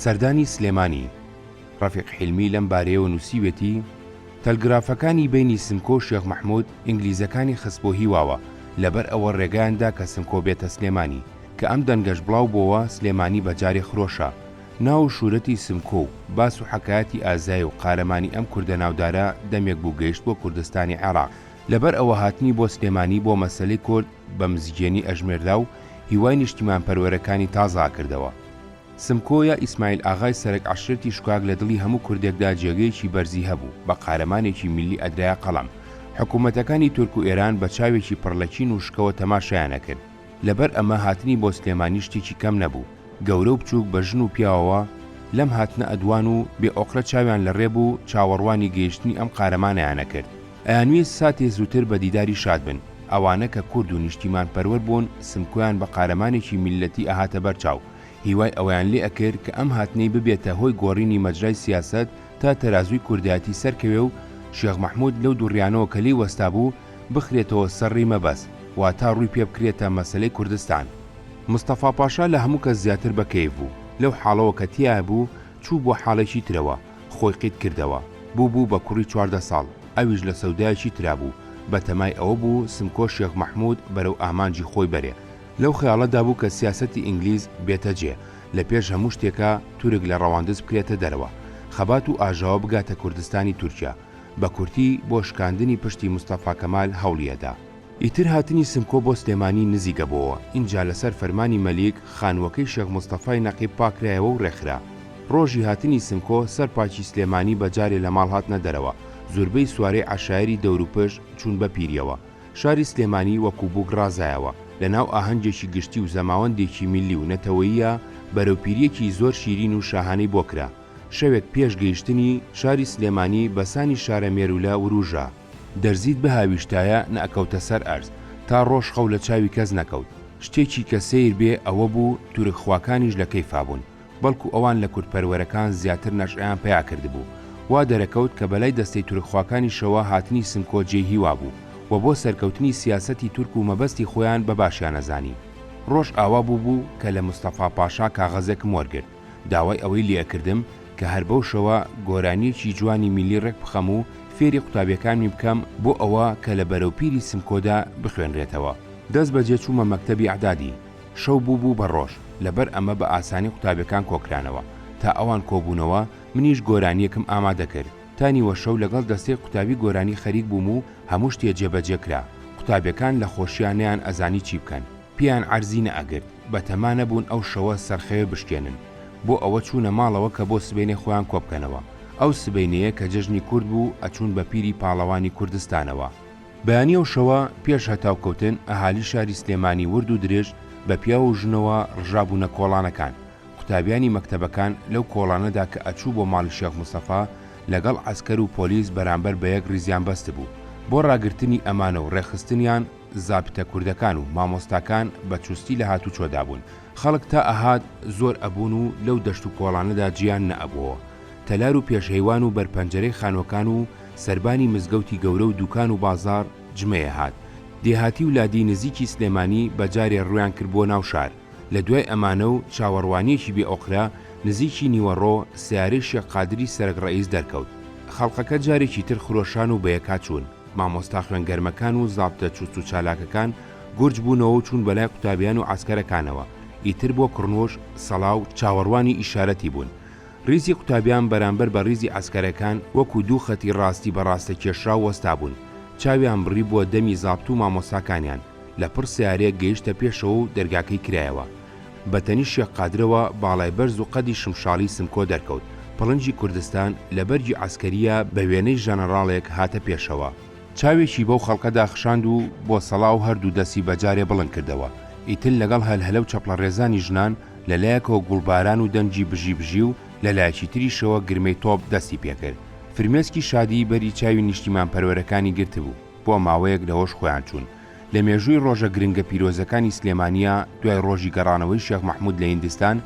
سەردانی سلێمانی، ڕەفیق حیلمی لەم بارەیەوە نووسیوێتی، تەلگرافەکانی بەینی سمکۆ و شێخ مەحموود ئینگلیزەکانی خستبۆ هیواوە، لەبەر ئەوە ڕێگایان دا کە سمکۆ بێتە سلێمانی. کە ئەم دەنگەش بڵاو بۆوە سلێمانی بە جارێ خرۆشا. ناو و شورەتی سمکۆ و باس و حەکایەتی ئازای و قارەمانی ئەم کوردە ناودارە دەمێک بوو گەیشت بۆ کوردستانی عێڕاق. لەبەر ئەوە هاتنی بۆ سلێمانی بۆ مەسەلەی کورد بە مزگێنی ئەژمێردا و هیوای نیشتیمانپەروەرەکانی تازە ئەکردەوە. سمکۆ یا ئیسماعیل ئاغای سەرەک عەشرەتی شکاک لە دڵی هەموو کوردێکدا جێگەیەکی بەرزی هەبوو، بە قارەمانێکی میللی ئەدرایە قەڵەم. حکوومەتەکانی تورک و ئێران بە چاوێکی پڕ لە کین و شکەوە تەماشایان ئەکرد. لەبەر ئەمە هاتنی بۆ سلێمانی شتێکی کەم نەبوو. گەورە و بچووک بە ژن و پیاوەوە لەم هاتنە ئەدوان و بێ ئۆقرە چاویان لە ڕێ بوو چاوەڕوانی گەیشتنی ئەم قارەمانەیان ئەکرد. ئەیانویست ساتێ زووتر بە دیداری شاد بن. ئەوانە کە کورد و نیشتیمانپەروەر بوون سمکۆیان بە قارەمانێکی میللەتی ئەهاتە بەر چاو. هیوای ئەوەیان لێ ئەکرد کە ئەم هاتنەی ببێتە هۆی گۆڕینی مەجرای سیاسەت تا تەرازووی کوردایەتی سەرکەوێ و شێخ مەحموود لەو دووڕیانەوە کە لێی وەستابوو بخرێتەوە سەر ڕێی مەبەست، واتا ڕووی پێ بکرێتە مەسەلەی کوردستان. مستەفا پاشا لە هەموو کەس زیاتر بە کەیف بوو. لەو حاڵەوە کە تیایا بوو چوو بۆ حاڵێکی ترەوە. خۆی قیت کردەوە. بوو بوو بە کوڕی 14 ساڵ. ئەویش لە سەودایەکی ترا بوو. بە تەمای ئەوە بوو سمکۆ شێخ مەحموود بەرەو ئامانجی خۆی بەرێ. لەو خەیاڵەدا بوو کە سیاسەتی ئینگلیز بێتە جێ. لە پێش هەموو شتێکا تورک لە ڕەواندز بکرێتە دەرەوە. خەبات و ئاژاوە بگاتە کوردستانی تورکیا. بە کورتی بۆ شکاندنی پشتی مستەفا کەمال هەوڵی ئەدا. ئیتر هاتنی سمکۆ بۆ سلێمانی نزیک ئەبۆوە، ئینجا لەسەر فەرمانی مەلیک خانووەکەی شێخ مستەفای نەقیب پاکرایەوە و ڕێکخرا. ڕۆژی هاتنی سمکۆ سەر پاکی سلێمانی بە جارێ لە ماڵ هاتنە دەرەوە، زوربەی سوارەی عەشایەری دەوروپشت چوون بە پیریەوە. شاری سلێمانی وەکوو بووک ڕازایەوە، لە ناو ئاهەنگێکی گشتی و زەماوەندێکی میللی و نەتەوەییا بەرەوپیرییەکی زۆر شیرین و شاهانەی بۆ کرا. شەوێک پێش گەیشتنی، شاری سلێمانی بە سانی شارە مێروولە ورووژا. دەرزیت بهاویشتایە نەئەکەوتە سەر ئەرز. تا ڕۆژ خەو لە چاوی کەس نەکەوت. شتێکی کە سەیر بێ ئەوە بوو تورکخواکانیش لە کەیفا بوون. بەڵکو ئەوان لە کوردپەروەرەکان زیاتر نەشئەیان پەیا کردبوو. وا دەرەکەوت کە بەلای دەستەی تورکخواکانیشەوە هاتنی سمکۆ جێی هیوا بوو و بۆ سەرکەوتنی سیاسەتی تورک و مەبەستی خۆیان بە باشیان ئەزانی. ڕۆژ ئاوا بووبوو کە لە مستەفا پاشا کاغەزێکم وەرگرت. داوای ئەوەی لێئەکردم کە هەر بەو شەوە گۆرانییەکی جوانی میللی ڕێک بخەم و فێری قوتابیەکانمی بکەم بۆ ئەوە کە لە بەرەوپیری سمکۆدا بخوێنرێتەوە. دەست بەجێ چوومە مەکتەبی ئەعدادی. شەو بوو بوو بە ڕۆژ، لەبەر ئەمە بە ئاسانی قوتابیەکان کۆکرانەوە. تا ئەوان کۆبوونەوە منیش گۆرانییەکم ئامادە کرد. تا نیوە شەو لەگەڵ دەستەی قوتابی گۆرانی خەریک بووم و هەموو شتێ جێبەجێ کرا. قوتابیەکان لە خۆشیا نەیان ئەزانی چی بکەن. پێیان عەرزی نەئەگرت، بەتەما نەبوون ئەو شەوە سەرخەوێ بشکێنن. بۆ ئەوە چوونە ماڵەوە کە بۆ سبەینێ خۆیان کۆبکەنەوە. ئەو سبەینێیە کە جەژنی کورد بوو، ئەچوون بە پیری پاڵەوانی کوردستانەوە. بەیانی ئەو شەوە، پێش هەتاو کەوتن، ئەهالی شاری سلێمانی ورد و درشت، بە پیاو و ژنەوە ڕژابوونە کۆڵانەکان. قوتابیانی مەکتەبەکان لەو کۆڵانەدا کە ئەچوو بۆ ماڵی شێخ مستەفا، لەگەڵ عەسکەر و پۆلیس بەرامبەر بە یەک ڕیزیان بەستبوو. بۆ ڕاگرتنی ئەمانە و ڕێکخستنیان، زابتە کوردەکان و مامۆستاکان بە چوستی لە هاتوچۆدا بوون. خەڵک تا ئەهات زۆر ئەبوون و لەو دەشت و کۆڵانەدا جێیان نەئەبۆوە. تەلار و پێش هەیوان و بەر پەنجەرەی خانوەکان و سەربانی مزگەوتی گەورە و دوکان و بازاڕ جمەی ئەهات. دێهاتی و لادێی نزیکی سلێمانی بە جارێ ڕویان کردبووە ناو شار. لە دوای ئەمانە و چاوەڕوانییەکی بێ ئۆقرە، نزیکی نیوەڕۆ سەیارەی شێخ قادری سەرەک ڕەئیس دەرکەوت. خەڵقەکە جارێکی تر خرۆشان و بەیەکا چوون. مامۆستا خوێنگەرمەکان و زابتە چوست و چالاکەکان گورج بوونەوە و چوون بەلای قوتابیان و عەسکەرەکانەوە، ئیتر بۆ کڕنووش، سەڵا و چاوەڕوانی ئیشارەتی بوون. ڕیزی قوتابیان بەرامبەر بە ڕیزی عەسکەرەکان وەکوو دوو خەتی ڕاستی بە ڕاستە کێشراو وەستابوون. چاویان بڕیبووە دەمی زابت و مامۆستاکانیان. لە پڕ سەیارەیەک گەیشتە پێشەوە و دەرگاکەی کرایەوە. بە تەنیشت شێخ قادرەوە باڵای بەرز و قەدی شمشاڵی سمکۆ دەرکەوت. پڵنگی کوردستان لە بەرگی عەسکەرییا بە وێنەی ژەنەڕاڵێک هاتە پێشەوە. چاوێکی بەو خەڵکەدا خشاند و بۆ سەڵاو هەردوو دەستی بە جارێ بڵند کردەوە. ئیتر لەگەڵ هەلهەلە و چەپڵەڕێزانی ژنان لە لایەکەوە گوڵباران و دەنگی بژی بژی و لە لایەکی تریشەوە گرمەی تۆپ دەستی پێکرد. فرمێسکی شادیی بەری چاوی نیشتیمانپەروەرەکانی گرتبوو. بۆ ماوەیەک لە هۆش خۆیان چوون. لە مێژووی ڕۆژە گرنگە پیرۆزەکانی سلێمانییە دوای ڕۆژی گەڕانەوەی شێخ مەحمود لە هیندستان،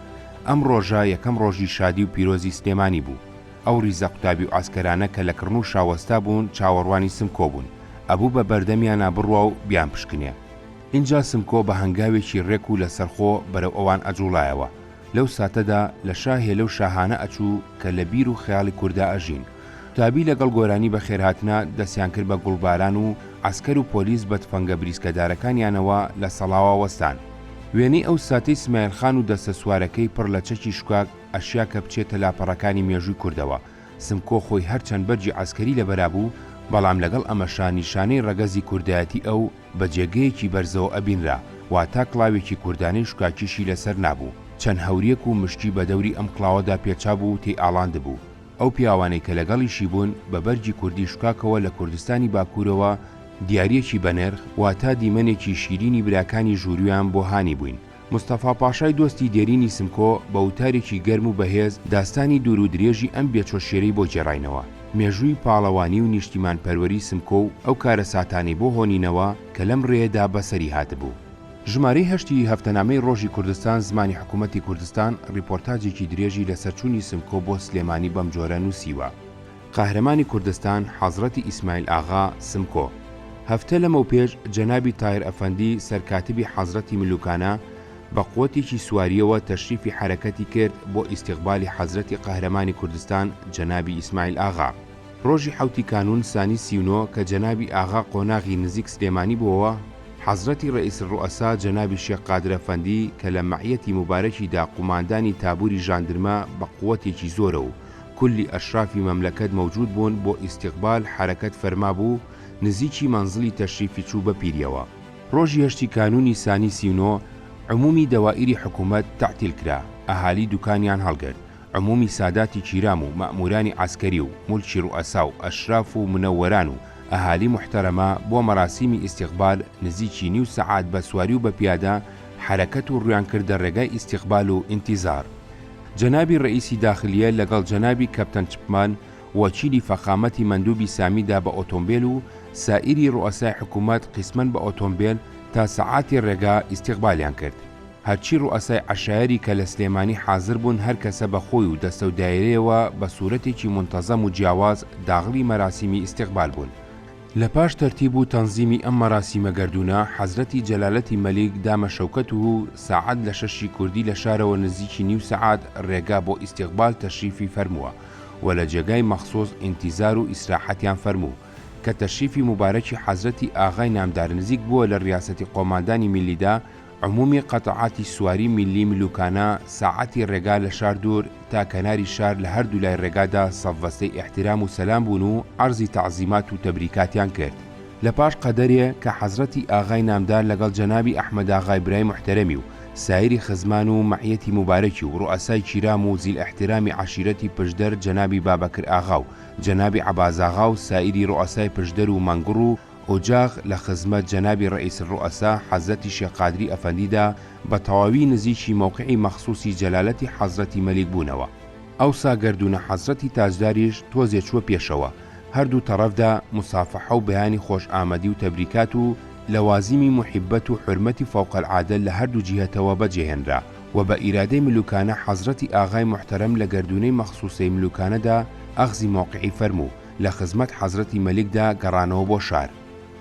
ئەم ڕۆژە یەکەم ڕۆژی شادی و پیرۆزی سلێمانی بوو. ئەو ڕیزە قوتابی و عەسکەرانە کە لە کڕنووشا وەستا بوون چاوەڕوانی سمکۆ بوون. ئەبوو بە بەردەمیانا بڕوا و بیانپشکنێ. ئینجا سمکۆ بە هەنگاوێکی ڕێک و لەسەرخۆ بەرەو ئەوان ئەجووڵایەوە. لەو ساتەدا لە شاهێ لەو شاهانە ئەچوو کە لە بیر و خەیاڵی کوردا ئەژین. قوتابی لەگەڵ گۆرانی بەخێرهاتنا دەستیان کرد بە گوڵباران و عەسکەر و پۆلیس بە تفەنگە بریسکەدارەکانیانەوە لە سەڵاوا وەستان. وێنەی ئەو ساتەی سمایل خان و دەستە سوارەکەی پڕ لە چەکی شکاک ئەشیا کە بچێتە لاپەڕەکانی مێژووی کوردەوە. سمکۆ خۆی هەرچەند بەرگی عەسکەری لەبەرا بوو، بەڵام لەگەڵ ئەمەشا نیشانەی ڕەگەزی کوردایەتی ئەو بە جێگەیەکی بەرزەوە ئەبینرا، واتا کڵاوێکی کوردانەی شکاکیشی لەسەر نابوو، چەند هەوریەک و مشکی بە دەوری ئەم کڵاوەدا پێچابوو و تێی ئاڵاندبوو. ئەو پیاوانەی کە لەگەڵیشی بوون بە بەرگی کوردی شکاکەوە لە کوردستانی باکوورەوە دیارییەکی بەنرخ، واتا دیمەنێکی شیرینی براکانی ژووروویان بۆ هانیبووین. مستەفا پاشای دۆستی دێرینی سمکۆ بە وتارێکی گەرم و بەهێز داستانی دوور و درێژی ئەم بێچوە شێرەی بۆ گێڕاینەوە. مێژووی پاڵەوانی و نیشتیمانپەروەری سمکۆ و ئەو کارەساتانەی بۆ هۆنینەوە کە لەم ڕێیەدا بەسەری هاتبوو. ژمارەی هەشتی هەفتەنامەی ڕۆژی کوردستان زمانی حکوومەتی کوردستان ڕیپۆرتاجێکی درێژی لەسەر چوونی سمکۆ بۆ سلێمانی بەم جۆرە نووسیوە. قەهرەمانی کوردستان حەزڕەتی ئیسماعیل ئاغا، سمکۆ. هەفتە لەمەو پێش جەنابی تاهیر ئەفەندی سەرکاتبی حەزرەتی ملوکانە بە قوەتێکی سواریەوە تەشریفی حەرەکەتی کرد بۆ ئیستیقبالی حەزرەتی قەهرەمانی کوردستان جەنابی ئیسماعیل ئاغا. ڕۆژی حەوتی کانوون سانی 39 کە جەنابی ئاغا قۆناغی نزیک سلێمانی بۆوە، حەزرەتی رئیس الرؤسا جەنابی شێخ قادر ئەفەندی کە لە مەعیەتی موبارەکی دا قوماندانی تابوری ژاندرمە بە قوەتێکی زۆرە و کولی ئەشرافی مەملەکەت مەوجود بوون بۆ ئیستیقبال حەرەکەت فەرمابوو نزیکی مەنزڵی تەشریفی چوو بە پیریەوە. ڕۆژی هەشتی کانوونی سانی 39 عمومی دەوائیری حکوومەت تەعتیل کرا، ئەهالی دوکانیان هەڵگرت، عمومی ساداتی کیرام و مەئموورانی عەسکەری و مولکی ڕوئەسا و ئەشراف و منەوەران و ئەهالی موحتەرەمە بۆ مەراسیمی ئیستیقبال نزیکی نیو سەعات بە سواری و بە پیادە حەرەکەت و ڕوویان کردە ڕێگای ئیستیقبال و ئینتیزار. جەنابی ڕەئیسی داخلیە لەگەڵ جەنابی کەپتەن چپمان وەکیلی فەخامەتی مەندوبی سامیدا بە ئۆتۆمبێل و سائیری ڕوئەسای حکوومەت قیسمەن بە ئۆتۆمبێل تا سەعاتی ڕێگا ئیستیقبالیان کرد. هەرچی ڕوئەسای عەشایەری کە لە سلێمانی حازر بوون هەر کەسە بە خۆی و دەستە و دایرەیەوە بە سورەتێکی مونتەزەم و جیاواز داغڵی مەراسیمی ئیستیقبال بوون. لە پاش تەرتیب و تەنزیمی ئەم مەراسیمە گەردوونە، حەزرەتی جەلالەتی مەلیک دامە شەوکەتوه ساعەت لە شەشی کوردی لە شارەوە نزیکی نیو سەعات ڕێگا بۆ ئیستیقبال تەشریفی فەرمووە و لە جێگای مەخسوس ئینتیزار و ئیسراحەتیان فەرموو کە تەشریفی موبارەکی حەزرەتی ئاغای نامدار نزیک بووە لە ڕیاسەتی قۆماندانی میللیدا عمومی قەتعاتی سواری میللی ملوکانە ساعەتی ڕێگا لە شار دوور تا کەناری شار لە هەردوو لای ڕێگادا سەف بەستەی ئیحترام و سەلام بوون و عەرزی تەعزیمات و تەبریکاتیان کرد. لە پاش قەدەرێ کە حەزرەتی ئاغای نامدار لەگەڵ جەنابی ئەحمەداغای برای موحتەرەمی و سایری خزمان و مەعیەتی موبارەکی و ڕوئەسای کیرام و زیلئیحترامی عەشیرەتی پشدەر جەنابی بابەکر ئاغا و جەنابی عەبازاغا و سایری ڕوئەسای پشدەر و مەنگوڕ و ئۆجاغ لە خزمەت جەنابی ڕەئیس الروئەسا حەزرەتی شێخ قادری ئەفەندیدا بە تەواوی نزیکی مەوقعی مەخسوسی جەلالەتی حەزرەتی مەلیک بوونەوە. ئەوسا گەردوونە حەزرەتی تاجداریش تۆزێ چووە پێشەوە، هەردوو تەڕەفدا موسافەحە و بەیانی خۆش ئامەدی و تەبریکات و لەوازیمی موحیبەت و حورمەتی فەوق العادە لە هەردوو جیهەتەوە بەجێ هێنرا و بە ئیرادەی ملوکانە حەزرەتی ئاغای موحتەرەم لە گەردوونەی مەخسوسەی ملوکانەدا ئەخزی مەوقعی فەرموو لە خزمەت حەزرەتی مەلیکدا گەڕانەوە بۆ شار.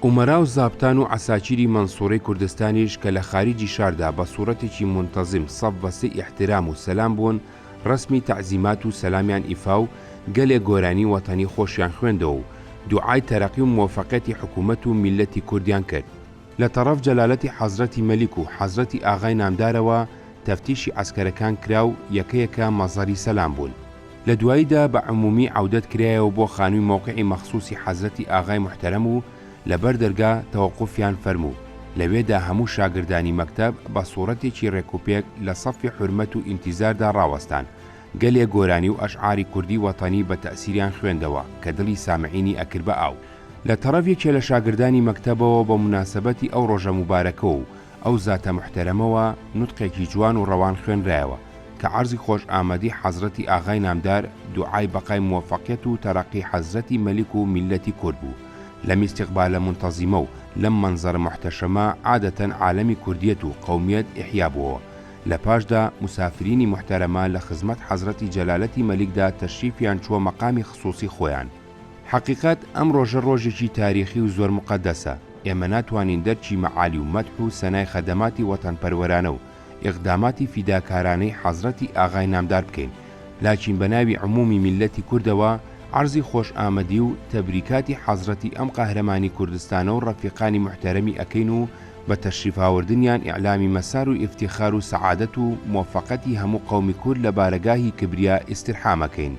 ئومەرا و زابتان و عەساکیری مەنسوورەی کوردستانیش کە لە خاریجی شاردا بە سوورەتێکی مونتەزیم سەف بەستەی ئیحترام و سەلام بوون، ڕەسمی تەعزیمات و سەلامیان ئیفا و گەلێ گۆرانی وەتەنی خۆشیان خوێندەوە و دوعای تەرەقی و موەفەقیەتی حکوومەت و میللەتی کوردیان کرد. لە تەڕەف جەلالەتی حەزرەتی مەلیک و حەزرەتی ئاغای نامدارەوە تەفتیشی عەسکەرەکان کرا و یەکە یەکە مەزەری سەلام بوون. لە دواییدا بە عموومی عەودەت کرایەوە بۆ خانووی مەوقعی مەخسووسی حەزرەتی ئاغای موحتەرەم و لە بەر دەرگا تەوەقوفیان فەرموو. لەوێدا هەموو شاگردانی مەکتەب بە سووڕەتێکی ڕێکوپێک لە سەفی حورمەت و ئینتیزاردا ڕاوەستان. گەلێ گۆرانی و ئەشعاری کوردی وەتەنی بە تەئسیریان خوێندەوە کە دڵی سامعینی ئەکرد بە ئاو. لە تەڕەف یەکێ لە شاگردانی مەکتەبەوە بە موناسەبەتی ئەو ڕۆژە موبارەکەوە و ئەو زاتە موحتەرەمەوە نوتقێکی جوان و ڕەوان خوێنرایەوە کە عەرزی خۆش ئامەدی حەزرەتی ئاغای نامدار دوعای بەقای موەفەقیەت و تەرەقی حەزرەتی مەلیک و میللەتی کورد بوو لەم ئیستیقبالە مونتەزیمە و لەم مەنزەرە موحتەشەمە عادەتەن عالەمی کوردیەت و قەومیەت ئیحیا بۆوە لە پاشدا موسافرینی موحتەرەمە لە خزمەت حەزرەتی جەلالەتی مەلیکدا تەشریفیان چووە مەقامی خسووسی خۆیان. حەقیقەت ئەم ڕۆژە ڕۆژێکی تاریخی و زۆر موقەدەسە، ئێمە ناتوانین دەرکی مەعالی و مەدح و سەنای خەدەماتی وەتەنپەروەرانە و. ئیقداماتی فیداکارانەی حەزرەتی ئاغای نامدار بکەین، لاکین بە ناوی عموومی میللەتی کوردەوە عەرزی خۆشئامەدی و تەبریکاتی حەزرەتی ئەم قەهرەمانی کوردستانە و ڕەفیقانی موحتەرەمی ئەکەین و بە تەشریفهاوردنیان ئیعلامی مەسار و ئیفتیخار و سەعادەت و مۆفەقەتی هەموو قەومی کورد لە بارەگاهی کبریا ئیسترحام ئەکەین.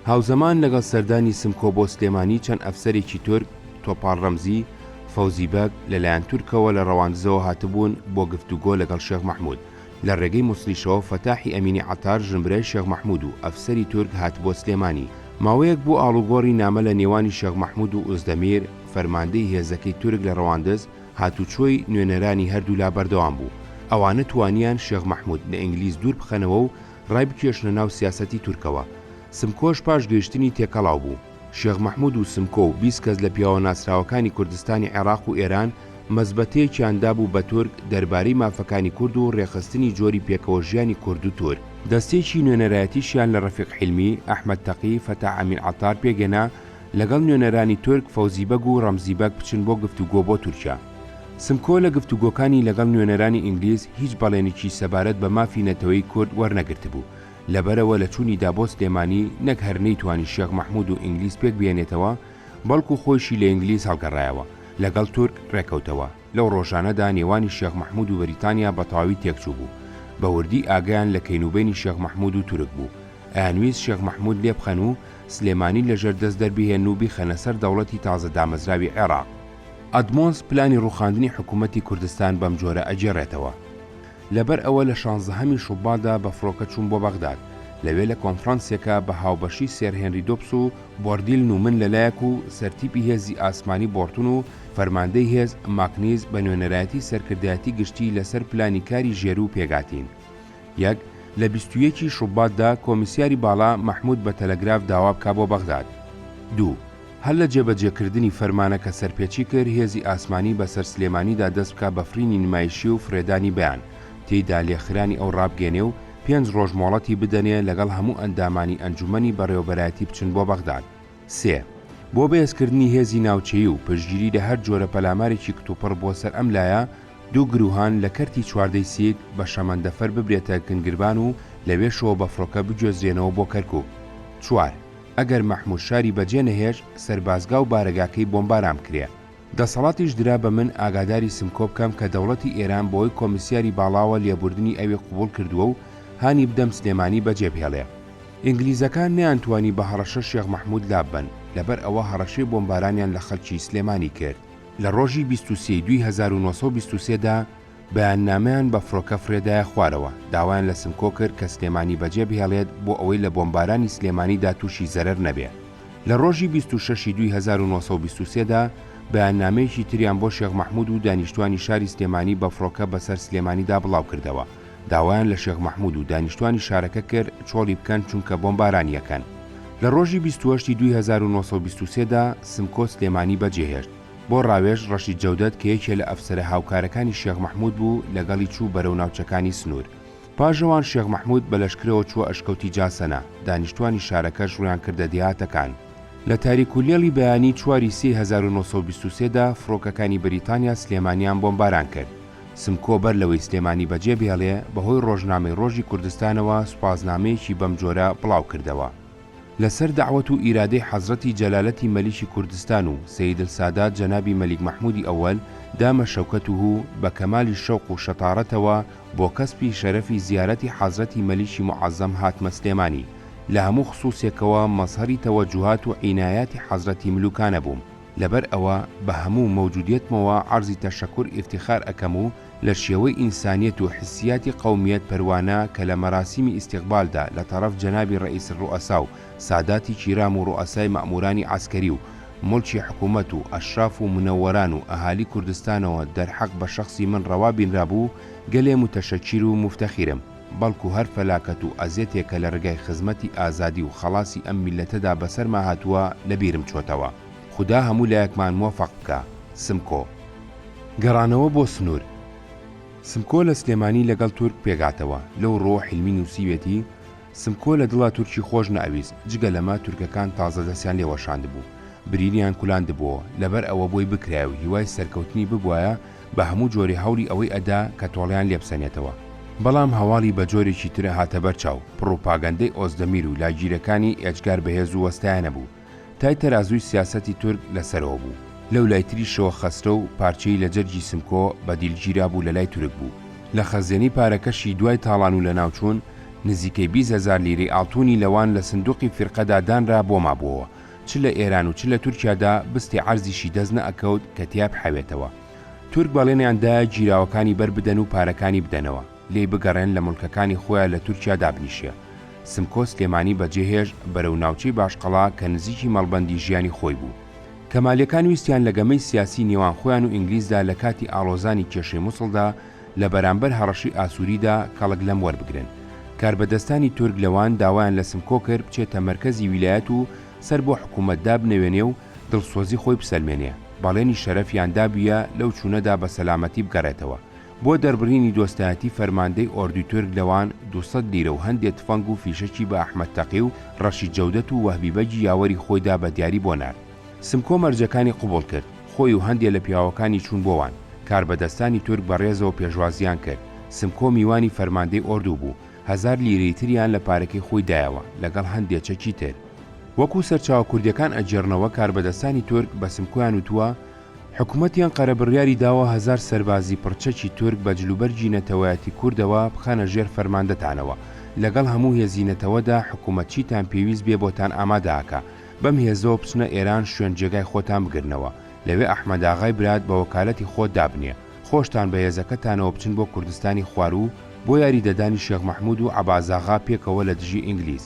هاوزەمان لەگەڵ سەردانی سمکۆ بۆ سلێمانی چەند ئەفسەرێکی تورک، تۆپاڵ ڕەمزی، فەوزی بەگ، لەلایەن تورکەوە لە ڕەواندزەوە هاتبوون بۆ گفتوگۆ لەگەڵ شێخ مەحمود. لە ڕێگەی موسڵیشەوە فەتاحی ئەمینی عەتار ژنبرای شێخ مەحمود و ئەفسەری تورک هاتبووە سلێمانی. ماوەیەک بوو ئاڵوگۆڕی نامە لە نێوانی شێخ مەحمود و ئوزدەمیر، فەرماندەی هێزەکەی تورک لە ڕەواندز، هاتوچۆی نوێنەرانی هەردوولا بەردەوام بوو. ئەوانە توانیان شێخ مەحمود لە ئینگلیز دوور بخەنەوە و ڕایبکێشنە ناو سیاسەتی تورکەوە. سمکۆش پاش گەیشتنی تێکەڵاو بوو. شێخ مەحمود و سمکۆ و 20 کەس لە پیاوە ناسراوەکانی کوردستانی عێڕاق و ئێران مەزبەتەیەکیان دابوو بە تورک دەربارەی مافەکانی کورد و ڕێکخستنی جۆری پێکەوە ژیانی کورد و تورک. دەستەیەکی نوێنەرایەتیشیان لە ڕەفیق حیلمی، ئەحمەد تەقی، فەتاح ئەمین عەتار پێکهێنا لەگەڵ نوێنەرانی تورک فەوزی بەگ و ڕەمزی بەگ بچن بۆ گفتوگۆ بۆ تورکیا. سمکۆ لە گفتوگۆکانی لەگەڵ نوێنەرانی ئینگلیز هیچ بەڵێنێکی سەبارەت بە مافی نەتەوەیی کورد وەرنەگرتبوو، لەبەرئەوە لە چوونیدا بۆ سلێمانی نەک هەر نەیتوانی شێخ مەحمود و ئینگلیز پێکبهێنێتەوە، بەڵکو خۆیشی لە ئینگلیز هەڵگەڕایەوە، لەگەڵ تورک ڕێکەوتەوە. لەو ڕۆژانەدا نێوانی شێخ مەحمود و بەریتانیا بەتەواوی تێکچووبوو. بە وردی ئاگایان لە کەینوبەینی شێخ مەحمود و تورک بوو. ئەیانویست شێخ مەحمود لێبخەن و سلێمانی لەژێر دەست دەربهێنن و بیخەنە سەر دەوڵەتی تازە دامەزراوی عێراق. ئەدمۆنس پلانی ڕووخاندنی حکوومەتی کوردستان بەم جۆرە ئەگێڕێتەوە. لەبەر ئەوە لە شانزەهەمی شوباتدا بە فڕۆکە چووم بۆ بەغداد. لەوێ لە کۆنفرانسێکا بە هاوبەشی سێر هێنری دۆبس و بۆردیلن و من لە لایەک و سەرتیپی هێزی ئاسمانی بۆڕتون و فەرماندەی هێز ماکنیز بە نوێنەرایەتی سەرکردایەتی گشتی لە سەر پلانی کاری ژێروو پێکهاتین. یەک، لە 21 ی شوباتدا کۆمیسیاری باڵا مەحمود بە تەلەگراف داوا بکا بۆ بەغداد. دوو، هەر لە جێبەجێکردنی فەرمانەکە سەرپێچی کرد هێزی ئاسمانی بەسەر سلێمانیدا دەست بکا بە فڕینی نمایشی و فڕێدانی بەیان تێیدا لێخرانی ئەو ڕابگەێنێ و پێنج ڕۆژ مۆڵەتی بدەنێ لەگەڵ هەموو ئەندامانی ئەنجومەنی بەڕێوەبەرایەتی بچن بۆ بەغداد. سێ، بۆ بەهێزکردنی هێزی ناوچەیی و پشتگیری لە هەر جۆرە پەلامارێکی کتوپڕ بۆ سەر ئەم لایە، دوو گروهان لە کەرتی چواردەی سیک بە شەمەندەفەر ببرێتە گنگربان و لەوێشەوە بە فڕۆکە بگوێزرێنەوە بۆ کەرکوک. چوار، ئەگەر مەحمود شاری بەجێ نەهێشت، سەربازگا و بارەگاکەی بۆمباران بکرێ. دەسەڵاتیش درا بە من ئاگاداری سمکۆ بکەم کە دەوڵەتی ئێران بەهۆی کۆمیسیاری باڵاوە لێبوردنی ئەوی قبوڵ کردووە و هانی بدەم سلێمانی بەجێ بهێڵێ. ئینگلیزەکان نەیانتوانی بە هەڕەشە شێخ مەحمود لاببەن، لەبەر ئەوە هەڕەشەی بۆمبارانیان لە خەڵکی سلێمانی کرد. لە ڕۆژی 23 ی دووی 1923 دا بەیاننامەیان بە فڕۆکە فڕێدایە خوارەوە، داوایان لە سمکۆ کرد کە سلێمانی بەجێ بهێڵێت بۆ ئەوەی لە بۆمبارانی سلێمانیدا تووشی زەرەر نەبێ. لە ڕۆژی 26 ی دووی 1923 دا بەیاننامەیەکی تریان بۆ شێخ مەحموود و دانیشتوانی شاری سلێمانی بە فڕۆکە بەسەر سلێمانیدا بڵاوکردەوە، داوایان لە شێخ مەحموود و دانیشتوانی شارەکە کرد چۆڵی بکەن چونکە بۆمبارانی ئەکەن. لە ڕۆژی 28 ی دووی 1923 دا سمکۆ سلێمانی بەجێهێشت. بۆ ڕاوێژ ڕەشید جەودەت کە یەکێ لە ئەفسەرە هاوکارەکانی شێخ مەحموود بوو لەگەڵی چوو بەرەو ناوچەکانی سنوور. پاژەوان شێخ مەحموود بە لەشکرەوە چووە ئەشکەوتی جاسەنە، دانیشتوانی شارەکەش ڕوویان کردە دێهاتەکان. لە تاریک و لێڵی بەیانی چواری سێی 1923 دا فڕۆکەکانی بریتانیا سلێمانیان بۆمباران کرد. سمکۆ بەر لەوەی سلێمانی بەجێ بهێڵێ بەهۆی ڕۆژنامەی ڕۆژی کوردستانەوە سوپاسنامەیەکی بەم جۆرە بڵاو کردەوە. لە سەر دەعوەت و ئیرادەی حەزرەتی جەلالەتی مەلیکی کوردستان و سەیدلسادات جەنابی مەلیک مەحموودی ئەوەل دامە شەوکەتوهو بە کەمالی شەوق و شەتاڕەتەوە بۆ کەسپی شەرەفی زیارەتی حەزرەتی مەلیکی موعەزەم هاتمە سلێمانی لە هەموو خسووسێکەوە مەزهەری تەوەجوهات و عینایاتی حەزرەتی ملوکانە بووم لەبەر ئەوە بە هەموو مەوجودیەتمەوە عەرزی تەشەکور ئیفتیخار ئەکەم و لە شێوەی ئینسانیەت و حسیاتی قەومیەت پەروانە کە لە مەراسیمی ئیستیقبالدا لە تەڕەف جەنابی ڕەئیس الروئەسا و ساداتی کیرام و ڕوئەسای مەئمورانی عەسکەری و موڵکی حکوومەت و ئەشراف و منەوەران و ئەهالی کوردستانەوە دەرحەق بە شەخسی من ڕەوا بینرابوو گەلێ موتەشەکیر و موفتەخیرم بەڵکو هەر فەلاکەت و ئەزێتێ کە لە ڕگای خزمەتی ئازادی و خەڵاسی ئەم میللەتەدا بەسەرما هاتووە لە بیرم چۆتەوە. خودا هەموو لایەکمان مۆفەق بکا. سمکۆ. گەڕانەوە بۆ سنوور. سمکۆ لە سلێمانی لەگەڵ تورک پێکهاتەوە، لەو ڕووە حیلمی نووسیوێتی، سمکۆ لە دڵا تورکی خۆش نەئەویست، جگە لەمە تورکەکان تازە دەستیان لێ وەشاندبوو، برینیان کولاندبۆوە، لەبەر ئەوە بۆی بکرایە و هیوای سەرکەوتنی ببوایە، بە هەموو جۆرێ هەوڵی ئەوەی ئەدا کە تۆڵەیان لێ بسەنێتەوە. بەڵام هەواڵی بە جۆرێکی تر ئەهاتە بەر چاو، پڕوپاگەندەی ئۆزدەمیر و لاگیرەکانی ئێجگار بەهێز و وەستایانە بوو. تای تەرازووی سیاسەتی تورک لە سەرەوە بوو. لەو لای تریشەوە خەسرەو پارچەی لە جەرگی سمکۆ بە دیل گیرابوو لە لای تورک بوو. لە خەزێنەی پارەکەشی دوای تاڵان و لەناوچوون، نزیکەی 20 هەزار لیرەی ئاڵتوونی لە وان لە سندووقی فیرقەدا دانرا بۆ مابووەوە. چ لە ئێران و چ لە تورکیادا بستی عەرزیشی دەست نەئەکەوت کە تیا بحەوێتەوە. تورک بەڵێنیان دایە گیراوەکانی بەر بدەن و پارەکانی بدەنەوە. لێی بگەڕێن لە مڵکەکانی خۆیا لە تورکیا دابنیشێ. سمکۆ سلێمانی بەجێهێشت بەرەو ناوچەی باشقەڵا کە نزیکی مەڵبەندی ژیانی خۆی بوو. کەمالیەکان ویستیان لە گەمەی سیاسی نێوان خۆیان و ئینگلیزدا لە کاتی ئاڵۆزانی کێشەی موسڵدا لە بەرامبەر هەڕەشەی ئاسوریدا کەڵک لەم وەربگرن. کاربەدەستانی تورک لە وان داوایان لە سمکۆ کرد بچێتە مەرکەزی ویلایەت و سەر بۆ حکوومەت دابنەوێنێ و دڵسۆزی خۆی بسەلمێنێ. بەڵێنی شەرەفیان دابوویە لەو چوونەدا بە سەلامەتی بگەڕێتەوە. بۆ دەربڕینی دۆستایەتی فەرماندەی ئۆردوی تورک لەوان 200 لیرە و هەندێ تفەنگ و فیشەکی بە ئەحمەد تەقی و ڕەشید جەودەت و وەهبی بەگی یاوەری خۆی دا بە دیاری بۆ نارد. سمکۆ مەرجەکانی قبوڵ کرد. خۆی و هەندێ لە پیاوەکانی چوون بۆ وان. کاربەدەستانی تورک بە ڕێزەوە پێشوازییان کرد. سمکۆ میوانی فەرماندەی ئۆردوو بوو. هەزار لیرەی تریان لە پارەکەی خۆی دایەوە، لەگەڵ هەندێ چەکی تر. وەکوو سەرچاوە کوردییەکان ئەگێڕنەوە کاربەدەستانی تورک بە سمکۆیان وتووە، حکومەتی ئەنقەرە بڕیاری داوە هەزار سەربازی پڕچەکی تورک بە جلوبەرگی نەتەوایەتی کوردەوە بخەنە ژێر فەرماندەتانەوە، لەگەڵ هەموو هێزی نەتەوەدا حکومەت چیتان پێویست بێ بۆتان ئامادە ئەکا، بەم هێزەوە بچنە ئێران شوێن جێگای خۆتان بگرنەوە، لەوێ ئەحمەداغای برات بە وەکالەتی خۆت دابنێ، خۆشتان بە هێزەکەتانەوە بچن بۆ کوردستانی خواروو بۆ یاریدەدانی شێخ مەحمود و عەبازاغا پێکەوە لە دژی ئینگلیز.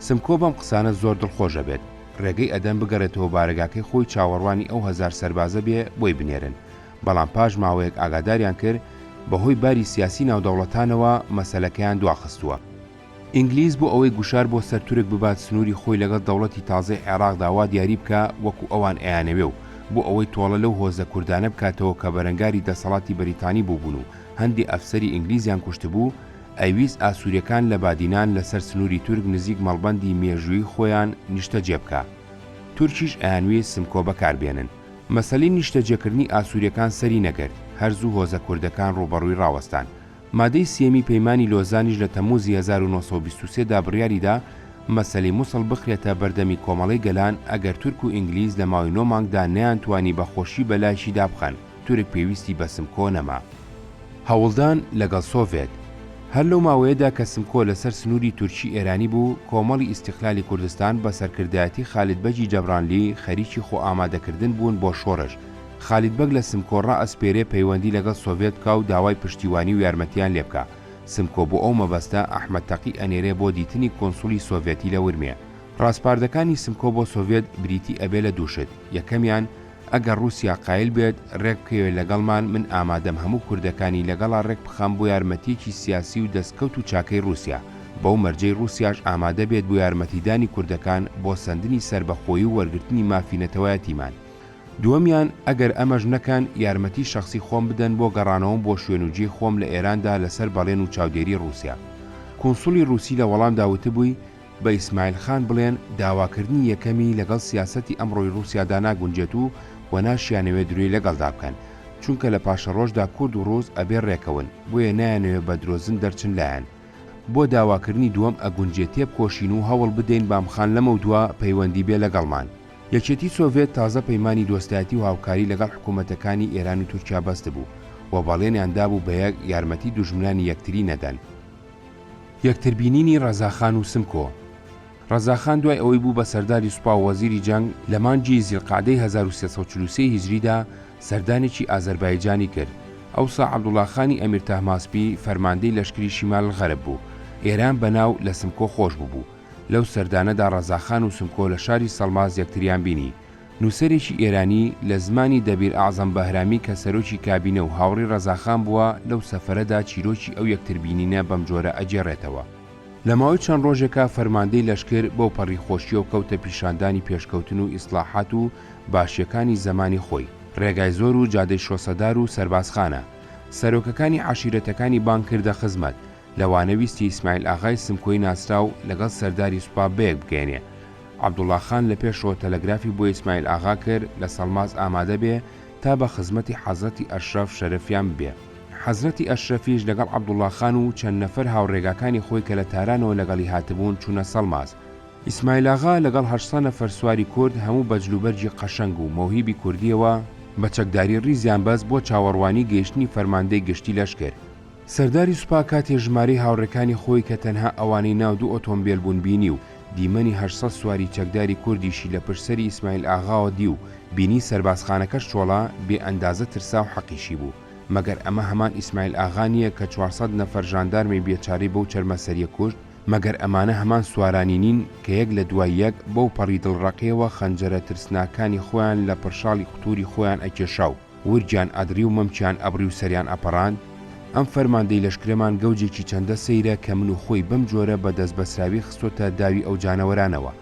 سمکۆ بەم قسانە زۆر دڵخۆش ئەبێت. ڕێگەی ئەدەن بگەڕێتەوە بارەگاکەی خۆی چاوەڕوانی ئەو هەزار سەربازە بێ بۆی بنێرن، بەڵام پاش ماوەیەک ئاگاداریان کرد بەهۆی باری سیاسی ناودەوڵەتانەوە مەسەلەکەیان دواخستووە. ئینگلیز بۆ ئەوەی گوشار بۆ سەر تورک ببات سنووری خۆی لەگەڵ دەوڵەتی تازەی عێراقدا وا دیاری بکا وەکو ئەوان ئەیانەوێ و بۆ ئەوەی تۆڵە لەو هۆزە کوردانە بکاتەوە کە بەرەنگاری دەسەڵاتی بەریتانی بووبوون و هەندێ ئەفسەری ئینگلیزیان کوشتبوو ئەیویست ئاسوریەکان لە بادینان لە سەر سنوری تورک نزیک مەڵبەندی مێژوویی خۆیان نیشتەجێ بکا. تورکیش ئەیانویست سمکۆ بەکار بێنن. مەسەلەی نیشتەجێکردنی ئاسوریەکان سەری نەگرت، هەر زوو هۆزە کوردەکان ڕووبەڕووی ڕاوەستان. مادەی سیەمی پەیمانی لۆزانیش لە تەمموزی 1923 دا بڕیاری دا مەسەلەی موسڵ بخرێتە بەردەمی کۆمەڵەی گەلان ئەگەر تورک و ئینگلیز لە ماوەی نۆ مانگدا نەیانتوانی بە خۆشی بەلایشی دابخەن تورک پێویستی بە سمکۆ نەما. هەوڵدان لەگەڵ سۆڤێت. هەر لەو ماوەیەدا کە سمکۆ لەسەر سنووری تورکی ئێرانی بوو، کۆمەڵی ئیستیقلالی کوردستان بە سەرکردایەتی خالید بەگی جەبرانلی خەریکی خۆ ئامادەکردن بوون بۆ شۆرش. خالید بەگ لە سمکۆ ڕائەسپێرێ پەیوەندی لەگەڵ سۆڤێت بکا و داوای پشتیوانی و یارمەتیان لێ بکا. سمکۆ بۆ ئەو مەبەستە ئەحمەد تەقی ئەنێرێ بۆ دیتنی کونسوڵی سۆڤێتی لە ورمێ. ڕاسپاردەکانی سمکۆ بۆ سۆڤێت بریتی ئەبێ لە دوو شت، یەکەمیان، ئەگەر ڕووسیا قایل بێت ڕێک بکەوێ لەگەڵمان من ئامادەم هەموو کوردەکانی لەگەڵا ڕێک بخەم بۆ یارمەتیەکی سیاسی و دەستکەوت و چاکەی ڕووسیا بەو مەرجەی ڕووسیاش ئامادە بێت بۆ یارمەتیدانی کوردەکان بۆ سەندنی سەربەخۆیی و وەرگرتنی مافی نەتەوایەتیمان. دووەمیان ئەگەر ئەمەش نەکەن یارمەتی شەخسی خۆم بدەن بۆ گەڕانەوەم بۆ شوێن و جێی خۆم لە ئێراندا لەسەر بەڵێن و چاودێری ڕووسیا. کونسوڵی ڕووسی لە وەڵامدا وتبووی بە ئیسماعیل خان بڵێن داواکردنی یەکەمی لەگەڵ سیاسەتی ئەمڕۆی ڕووسیادا ناگونجێت و و ناشیانەوێ درۆی لەگەڵدا بکەن چونکە لە پاشەڕۆژدا کورد و ڕووس ئەبێ ڕێکەون بۆیە نایانەوێ بە درۆزن دەرچن لایان بۆ داواکردنی دووەم ئەگونجێ تێبکۆشین و هەوڵ بدەین بامخان لەمەودوا پەیوەندی بێ لەگەڵمان. یەکێتی سۆڤێت تازە پەیمانی دۆستایەتی و هاوکاری لەگەڵ حکوومەتەکانی ئێران و تورکیا بەستبوو و بەڵێنیان دابوو بەیەک یارمەتی دوژمنانی یەکتری نەدەن. یەکتربینینی ڕەزاخان و سمکۆ. ڕەزاخان دوای ئەوەی بوو بە سەرداری سوپا و وەزیری جەنگ، لە مانگی زیلقەعدەی 1343 هیجریدا سەردانێکی ئازەربایجانی کرد. ئەوسا عەبدوڵا خانی ئەمیر تەهماسپی فەرماندەی لەشکری شیمال الغرب بوو. ئێران بە ناو لە سمکۆ خۆش بووبوو. لەو سەردانەدا ڕەزاخان و سمکۆ لە شاری سەڵماس یەکتریان بینی. نووسەرێکی ئێرانی لە زمانی دەبیر ئەعزەم بەهرامی کە سەرۆکی کابینە و هاوڕێی ڕەزاخان بووە لەو سەفەرەدا چیرۆکی ئەو یەکتربینینە بەم جۆرە ئەگێڕێتەوە. لە ماوەی چەند ڕۆژێکا فەرماندەی لەشکر بەو پەڕی خۆشییەوە کەوتە پیشاندانی پێشکەوتن و ئیسڵاحات و باشییەکانی زەمانی خۆی، ڕێگای زۆر و جادەی شۆسەدار و سەربازخانە. سەرۆکەکانی عەشیرەتەکانی بانگ کردە خزمەت، لەوانە ویستی ئیسماعیل ئاغای سمکۆی ناسراو لەگەڵ سەرداری سوپا بەیەک بگەیەنێ. عەبدوڵا خان لە پێشەوە تەلەگرافی بۆ ئیسماعیل ئاغا کرد لە سەڵماس ئامادە بێ تا بە خزمەتی حەزرەتی ئەشرەف شەرەفیان ببێ. حەزرەتی ئەشرەفیش لەگەڵ عەبدوڵڵا خان و چەند نەفەر هاوڕێگاکانی خۆی کە لە تارانەوە لەگەڵی هاتبوون چوونە سەڵماس. ئیسماعیل ئاغا لەگەڵ 800 نەفەر سواری کورد هەموو بە جلوبەرگی قەشەنگ و مەوهیبی کوردییەوە بە چەکداری ڕیزیان بەست بۆ چاوەڕوانی گەیشتنی فەرماندەی گشتی لەشکر. سەرداری سوپا کاتێ ژمارەی هاوڕێکانی خۆی کە تەنها ئەوانەی ناو دوو ئۆتۆمبێل بوون بینی و دیمەنی 800 سواری چەکداری کوردیشی لە پشت سەری ئیسماعیل ئاغاوە دی و بینی سەربازخانەکەش چۆڵە، بێ ئەندازە ترسا و حەقیشی بوو. مەگەر ئەمە هەمان ئیسماعیل ئاغا نییە کە 400 نەفەر ژاندارمی بێچارەی بەو چەرمەسەرییە کوشت؟ مەگەر ئەمانە هەمان سوارانی نین کە یەک لە دوای یەک بەو پەڕی دڵڕەقییەوە خەنجەرە ترسناکانی خۆیان لە پڕشاڵی قوتوری خۆیان ئەکێشا و ورگیان ئەدڕی و مەمکیان ئەبڕی و سەریان ئەپەڕاند؟ ئەم فەرماندەی لەشکرەمان گەوجێکی چەندە سەیرە کە من و خۆی بەم جۆرە بە دەستبەسراوی خستۆتە داوی ئەو جانەوەرانەوە.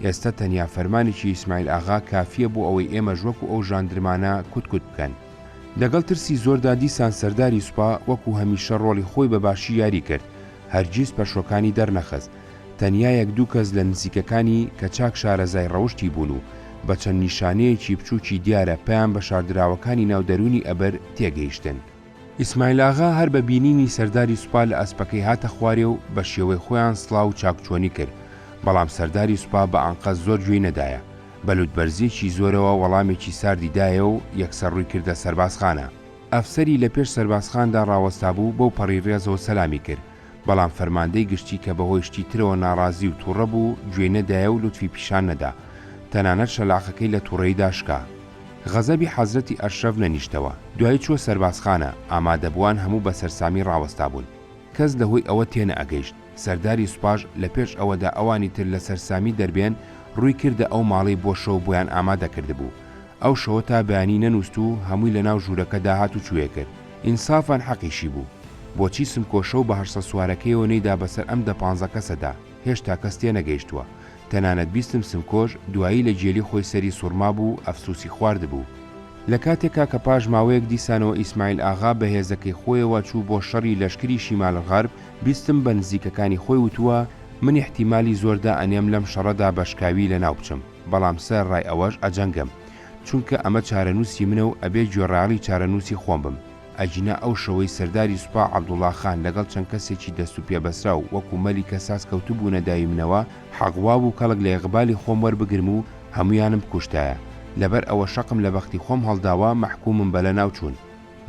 ئێستە تەنیا فەرمانێکی ئیسماعیل ئاغا کافییە بۆ ئەوەی ئێمەش وەکو ئەو ژاندرمانە کوت کوت بکەن. لەگەڵ ترسی زۆردا دیسان سەرداری سوپا وەکو هەمیشە ڕۆڵی خۆی بە باشی یاری کرد، هەرگیز پەشۆکانی دەرنەخست. تەنیا یەک دوو کەس لە نزیکەکانی کە چاک شارەزای ڕەوشتی بوون و بە چەند نیشانەیەکی بچووکی دیارە پەیان بە شاردراوەکانی ناو دەروونی ئەبر تێگەیشتن. ئیسماعیل ئاغا هەر بە بینینی سەرداری سوپا لە ئەسپەکەی هاتە خوارێ و بە شێوەی خۆیان سڵاو و چاکچۆنی کرد، بەڵام سەرداری سوپا بە ئانقەست زۆر گوێی نەدایە. بە لووتبەرزییەکی زۆرەوە وەڵامێکی ساردی دایە و یەکسەر ڕووی کردە سەربازخانە. ئەفسەری لە پێش سەربازخاندا ڕاوەستابوو بەو پەڕی ڕێزەوە سەلامی کرد، بەڵام فەرماندەی گشتی کە بەهۆی شتی ترەوە ناڕازی و توڕە بوو گوێی نەدایە و لوتفی پیشان نەدا. تەنانەت شەلاقەکەی لە توڕەییدا شکا. غەزەبی حەزرەتی ئەشرەف نەنیشتەوە. دوایی چووە سەربازخانە، ئامادەبووان هەموو بە سەرسامی ڕاوەستابوون. کەس لە هۆی ئەوە تێنەئەگەیشت. سەرداری سوپاش لە پێش ئەوەدا ئەوانی تر لە سەرسامی دەربێن، ڕووی کردە ئەو ماڵەی بۆ شەو بۆیان ئامادە کردبوو. ئەو شەوە تا بەیانی نەنووست و هەمووی لە ناو ژوورەکەدا هاتوچووێ کرد. ئینسافەن حەقیشی بوو. بۆچی سمکۆ شەو بە 800 سوارەکەیەوە نەیدا بەسەر ئەم دە پانزە کەسەدا، هێشتا کەس تێنەگەیشتووە. تەنانەت بیستم سمکۆش دوایی لە گێلی خۆی سەری سوڕمابوو و ئەفسووسی خواردبوو. لە کاتێکا کە پاش ماوەیەک دیسانەوە ئیسماعیل ئاغا بە هێزەکەی خۆیەوە چوو بۆ شەڕی لەشکری شیمال غەرب، بیستم بە نزیکەکانی خۆی وتووە، من ئیحتیمالی زۆر دائەنێم لەم شەڕەدا بە شکاوی لەناو بچم، بەڵام سەر ڕای ئەوەش ئەجەنگم. چونکە ئەمە چارەنووسی منە و ئەبێ گوێڕایەڵی چارەنووسی خۆم بم. ئەگینا ئەو شەوەی سەرداری سوپا عەبدوڵا خان لەگەڵ چەند کەسێکی دەست و پێ بەسراو وەکوو مەلی کەساس کەوتبوونە داوی منەوە، حەق وابوو کەڵک لە ئیقبالی خۆم وەربگرم و هەموویانم بکوشتایە. لەبەر ئەوە شەقم لە بەختی خۆم هەڵداوە، مەحکوومم بە لەناوچوون.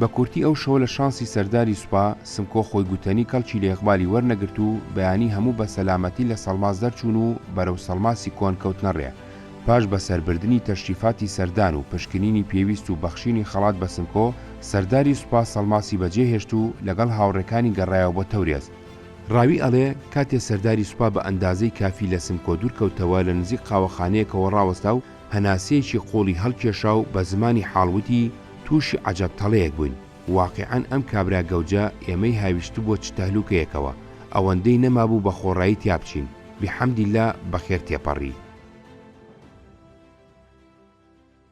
بە کورتی ئەو شەوە لە شانسی سەرداری سوپا، سمکۆ خۆی گوتەنی کەڵکی لە ئیقبالی وەرنەگرت و بەیانی هەموو بە سەلامەتی لە سەڵماس دەرچوون و بەرەو سەڵماسی کۆن کەوتنە ڕێ. پاش بەسەربردنی تەشریفاتی سەردان و پشکنینی پێویست و بەخشینی خەڵات بە سمکۆ، سەرداری سوپا سەڵماسی بەجێ هێشت و لەگەڵ هاوڕێکانی گەڕایەوە بۆ تەورێز. ڕاوی ئەڵێ، کاتێ سەرداری سوپا بە ئەندازەی کافی لە سمکۆ دوور کەوتەوە لە نزیک قاوەخانەیەکەوە ڕاوەستا و هەناسەیەکی قووڵی هەڵکێشا و بە زمانی حاڵ وتی، تووشی عەجەب تەڵەیەک بووین. واقیعەن ئەم کابرا گەوجە ئێمەی هاویشتبووە چ تەهلوکەیەکەوە. ئەوەندەی نەمابوو بە خۆڕایی تیا بچین. بیحەمدیللا بەخێر تێپەڕی.